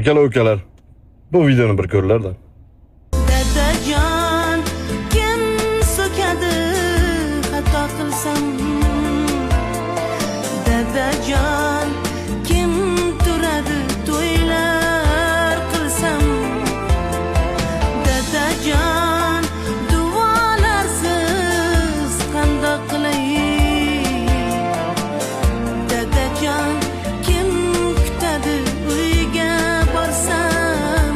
Akalar, ukalar, bu videoni bir ko'ringlar-da. Dadajon, kim so'kadi xato qilsam? Dadajon, kim turadi to'ylar qilsam? Dadajon, duolarsiz qandoq qilay? Dadajon, kim kutadi uyga borsam?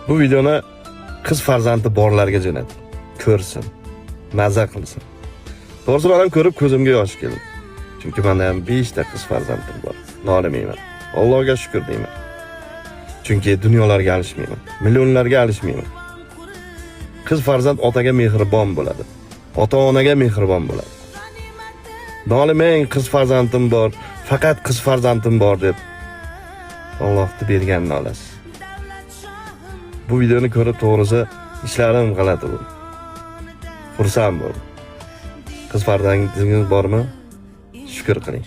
Bu videoni qiz farzandi borlarga jo'nat. Ko'rsin, maza qilsin. To'g'risi, men ham ko'rib ko'zimga yosh keldi. Chunki menda ham 5 ta qiz farzandim bor. Nolimayman. Allohga shukr deyman. Chunki dunyolarga alishmayman, millionlarga alishmayman. Qiz farzand otaga mehribon bo'ladi. Ota-onaga mehribon bo'ladi. Nolimang, qiz farzandim bor, faqat qiz farzandim bor deb Allohni berganini olasiz. Bu videoni ko'rib, to'g'risi, ishlarim g'alati bo'ldi. Xursand bo'ldim. Qiz farzandingiz bormi? Shukr qiling.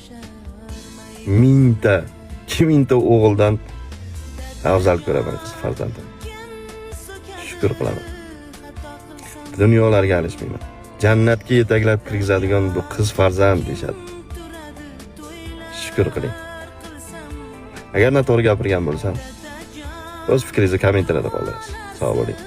Mingta, 2000 ta o'g'ildan afzal ko'raman qiz farzandimni. Shukr qilaman. Dunyolarga alishmayman. Jannatga yetaklab kirgizadigan bu qiz farzand deyishadi. Shukr qiling. Agar noto'g'ri gapirgan bo'lsam, o'z fikringizni kommentariyada qoldirasiz. Sog' bo'ling.